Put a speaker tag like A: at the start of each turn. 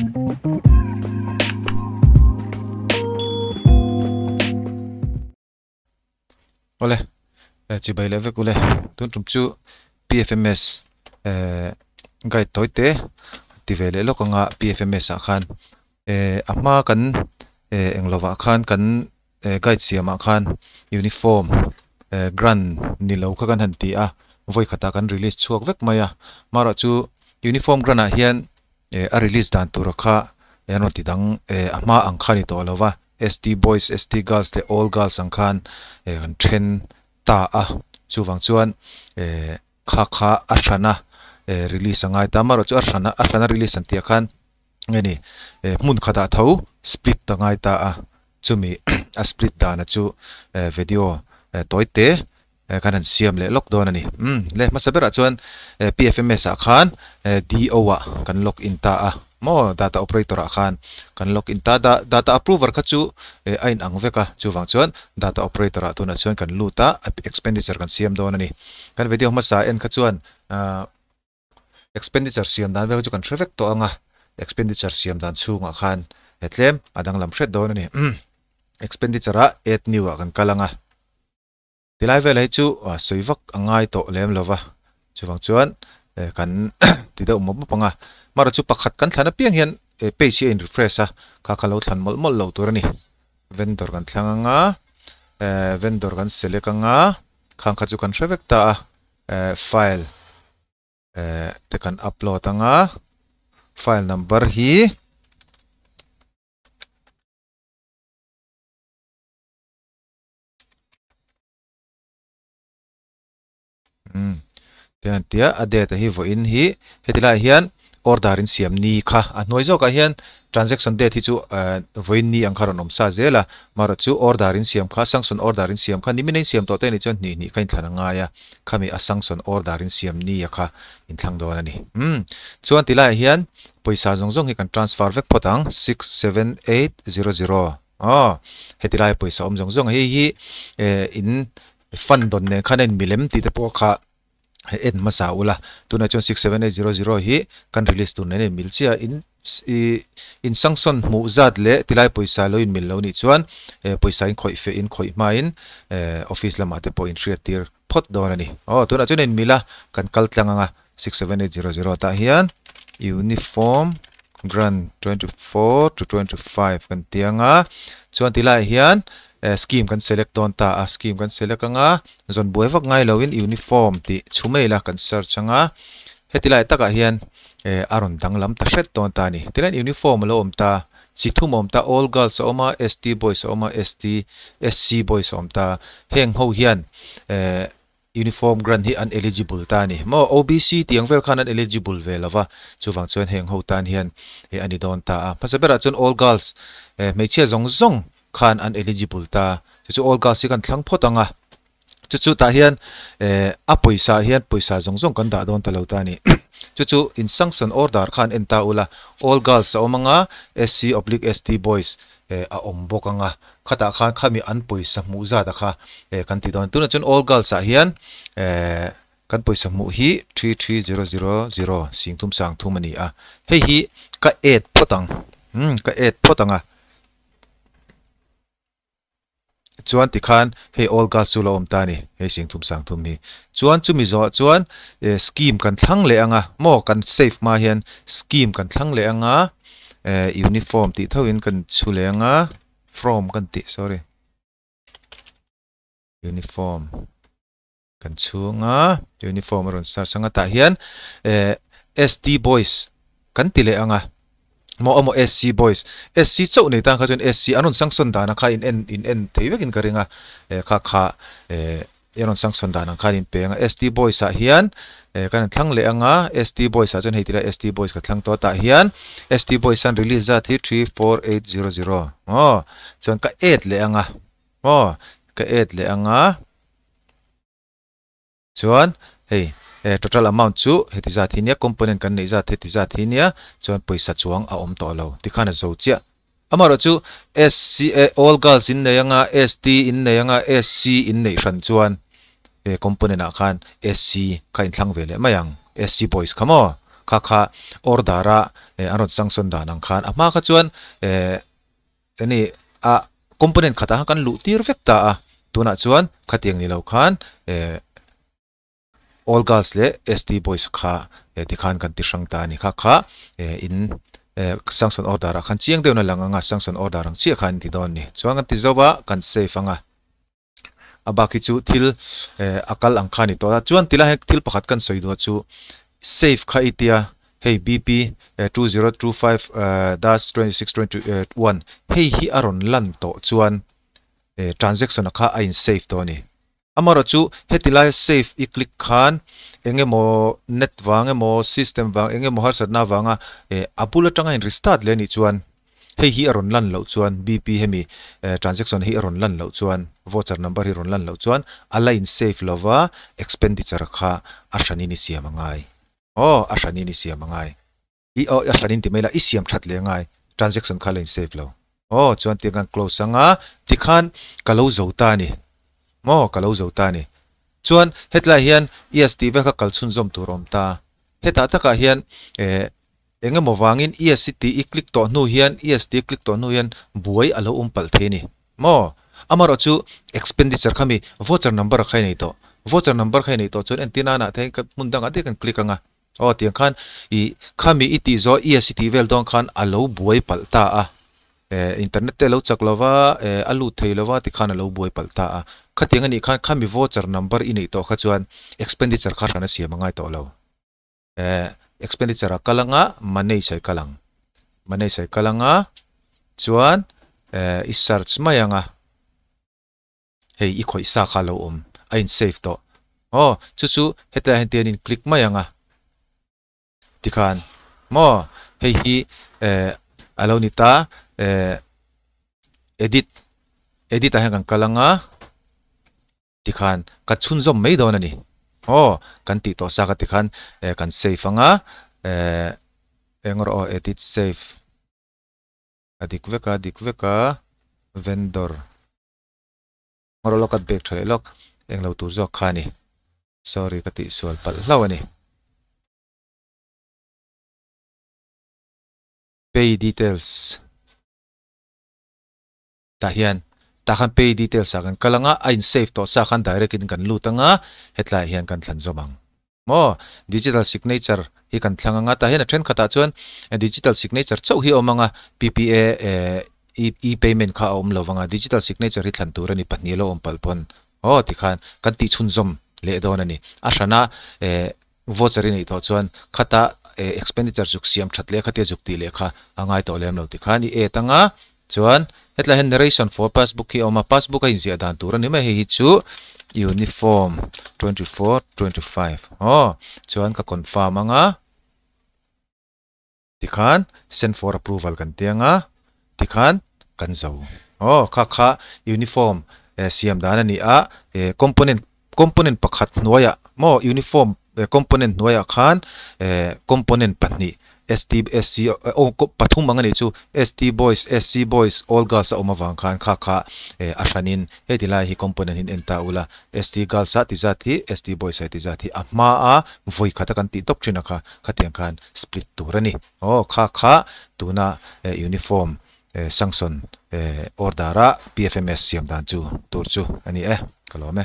A: Awle, chibai leh vek ule. Tun tum chu PFMS guide tawi te ti ve leh lawk anga PFMS ah khan a hma kan englovah khan kan guide siamah khan uniform grant ni lo kha kan han ti a, vawi khatah kan release chhuak vek mai a. Marawh chu uniform grant ah hian a release dan tura kha an rawn ti dang a hma ang kha a ni tawh lo va, ST boys, ST girls leh all girls ang khan kan then ta a, chuvang chuan kha kha a hrana release a ngai ta. Amaherawhchu chu a hrana a hrana release an tih ah khan nge ni hmun khatah tho split a ngai ta a, chumi a split dana chu video tawi te kan han siam leh lawk dawn a ni. Umm le hmasa berah chuan PFMS ah khan DO ah kan log in ta a maw data operator ah khan kan log in ta a data approver kha chu a in ang vek a chuvang chuan data operator ah tunah chuan kan lut a expenditure kan siam dawn a ni. Kan video hmasa en kha chuan Expenditure siam dan vel chu kan hre vek tawh ang a, expenditure siam dan chhungah khan he tlem a danglam hret dawn a ni. Expenditure ah add new ah kan kal ang a, tilai velah hi chu sawi vak a ngai tawh lem lo va, chuvang chuan kan ti deuh mawp mawp ang a, marawh chu pakhat kan thlan apiang hian page hi a in refresh a, kha kha lo thlan mawlh mawlh loh tur a ni. Vendor kan thlang ang a, vendor kan select ang a, khang kha chu kan hre vek ta a. File te kan upload anga file number hi tian an tia a date hi vawiin hi heti lai hian order in siam ni kha a hnuai zawkah hian transaction date hi chu vawiin ni ang kha rawn awm sa zel a marawh chu order in siam kha sanction order in siam kha nimin a insiam tawh te anih chuan hnih hnih kha inthlan a ngai a khami a sanction order in siam ni a kha inthlang dawn a ni umm chuan ti laiah hian pawisa zawng zawng hi kan transfer vek phawt ang 67800 aw heti laia pawisa awm zawng zawng hei hi in fund dawn nen khan a inmilem tih te pawh kha en hmasa ula tunah chuan 67800 hi kan release tur nen a inmil chiah a in i in sanction hmuh zat leh tilai pawisa lo inmil lo nih chuan pawisa in khawih feh in khawih hmain office lamah te pawh in hriat tir phawt dawn a ni. Aw tunah chuan a inmil a kan kal tlang ang a 67800 tah hian uniform grant 24 to 25 kan ti ang a chuan tilaiah hian scheme kan select dawn ta a scheme kan select ang a Zawn buai vak ngai loin uniform tih chhu mai la kan search ang a, heti lai takah hian eh a rawn danglam ta hret dawn ta a ni. Tilain uniform a lo awm ta, chi thum a awm ta, all girls a awm a, ST boys a awm a, ST, SC boys a awm ta. Heng ho hian eh uniform grant hi an eligible ta a ni. Maw OBC tih ang vel khan an eligible ve lo va, chuvang chuan heng ho tan hian eh a ni dawn ta a. Hmasa berah chuan all girls eh hmeichhia zawng zawng khan an eligible ta. Chu chu all girls hi kan thlang phawt ang a. Chu chu tah hian eh a pawisa ah hian pawisa zawng zawng kan dah dawn ta lo ta a ni. Chu chu in sanction order khan en ta ula all girls a awm ang a, SC oblique ST boys eh a awm bawk ang a. Khatah khan khami an pawisa hmuh zat a kha eh kan ti dawn. Tunah chuan all girls ah hian eh kan pawisa hmuh hi 33000 singthum sangthum a ni a. Hei hi ka add phawt ang. Umm ka add phawt ang a. Chuan tikhan hei all gas chu lo awm ta a ni, hei singthum sangthum hi. Chuan chumi zawhah chuan eh scheme kan thlang leh ang a, maw kan save hma hian scheme kan thlang leh ang a, eh uniform tih thoin kan chhu leh ang a, from kan tih sorry uniform kan chhung a, uniform a rawn search ang a tah hian eh ST boys kan ti leh ang a maw emaw SC boys SC chauh nei tan kha chuan SC an rawn sanction dan ang kha in en in en thei vekin ka ring a eh kha kha eh an rawn sanction dan ang khan in pe ang a ST boys ah hian eh kan han thlang leh ang a ST boys ah chuan hei ti lai ST boys ka thlang tawh a tah hian ST boys an release zat hi 34800 aw chuan ka add leh ang a aw ka add leh ang a. Chuan hei eh total amount chu heti zat hi nia component kan neih zat heti zat hi nia chuan pawisa chuang a awm tawh lo tikhan a zo chiah. Amaherawh chu SC eh all girls in nei anga ST in nei anga SC in neih hran chuan eh component ah khan SC kha inthlang ve leh mai ang SC boys kha maw Kha kha order a an rawn sanction dan ang khan a hma kha chuan eni a component khatah khan kan luh tir vek ta a, tunah chuan khatiang ni lo khan All Girls leh ST Boys kha tikhan kan ti hrang ta a ni. Kha kha in sanction order ah khan chiang deuhin a lang ang a, sanction order ang chiah khan in ti dawn a ni. Chuan kan ti zo a, kan save ang a. A bak hi chu thil a kal ang kha a ni tawh a. Chuan tilai hian thil pakhat kan sawi duh chu save kha i tia hei BP 2025-2621 hei hi a rawn lan tawh chuan transaction a kha a in save tawh a ni. Amaherawh chu heti laia save i click khan eng emaw net vang emaw system vang eng emaw harsatna avanga a bul atanga in restart leh a nih chuan Hei hi a rawn lan loh chuan BP hemi transaction hi a rawn lan loh chuan voucher number hi a rawn lan loh chuan a la in save lova expenditure kha a hranin i siam a ngai. Aw a hranin i siam a ngai. I aw a hranin ti mai la i siam that leh a ngai transaction kha a la in save lo. Aw chuan tiang khan close anga tikhan ka lo zo ta a ni. Maw ka lo zo ta a ni. Chuan hetlai hian yes tih vel kha kal chhunzawm tur a awm ta. Hetah takah hian eh Eng emaw vangin ESC tih i click tawh hnu hian ES tih i click tawh hnu hian buai a lo awm palh thei a ni maw? Amaherawh chu expenditure kha mi voucher number a kha i nei tawh. Voucher number kha i neih tawh chuan entir nanah te hian hmun dangah daih kan click ang a. Aw tiang khan i khami i tih zawh ESC tih vel dawn khan a lo buai palh ta a. Eh internet te a lo chak lo va, eh a lut thei lo va tikhan a lo buai palh ta a. Khatiang a nih khan khami voucher number i neih tawh kha chuan expenditure kha hran a siam a ngai tawh lo. Eh expenditure a kal anga manage a i kal ang. Manage a i kal anga chuan eh i search mai anga hei i khawih sa kha a lo awm a in save tawh. Aw chu chu hetlai ah hian tian in click mai anga tikhan maw hei hi eh a lo ni ta eh edit edit ah hian kan kal anga. Tikhan ka chhunzawm mai dawn a ni. Aw, kan tih tawh sa kha tikhan eh kan save anga eh eng rawh aw edit save a dik vek a dik vek a vendor rawh lawk a back tha leh lawk eng lo tur zawk kha a ni. Sorry ka tih sual palh hlauh a ni. Pay details. Tah hian tah khan pay details ah kan kal anga a in save tawh sa khan direct in kan lut anga hetlaiah hian kan thlan zawm ang maw digital signature hi kan thlang anga tah hian a thenkhat ah chuan digital signature chauh hi a awm anga P_P_A eh e payment kha a awm lo vanga digital signature hi thlan tur a ni pahnih lo awm palh pawn aw tikhan kan tih chhunzawm leh dawn a ni a hrana eh voucher i neih tawh chuan khata eh expenditure zuk siam that leh khatia zuk tih leh kha a ngai tawh lem lo tikhan i add anga Chuan hetlai hian narration for passbook hi a awm a, passbook a inziah dan tur a ni mai, hei hi chu uniform 24 25 aw, chuan ka confirm anga tikhan send for approval kan ti anga tikhan kan zo aw, kha kha uniform siam dan a ni a, component component pakhat hnuaiah maw uniform component hnuaiah khan component pahnih ST SC aw pathum ang a nih chu ST boys SC boys all girls a awm avang khan kha kha a hranin hei ti lai hi component hi en ta ula ST girls a ti zat hi ST boys a ti zat hi a hma a vawi khat a kan tih tawp thin a kha khatiang khan split tur a ni aw kha kha tuna uniform Sanction order a PFMS siam dan chu tur chu a ni e, ka lawm e.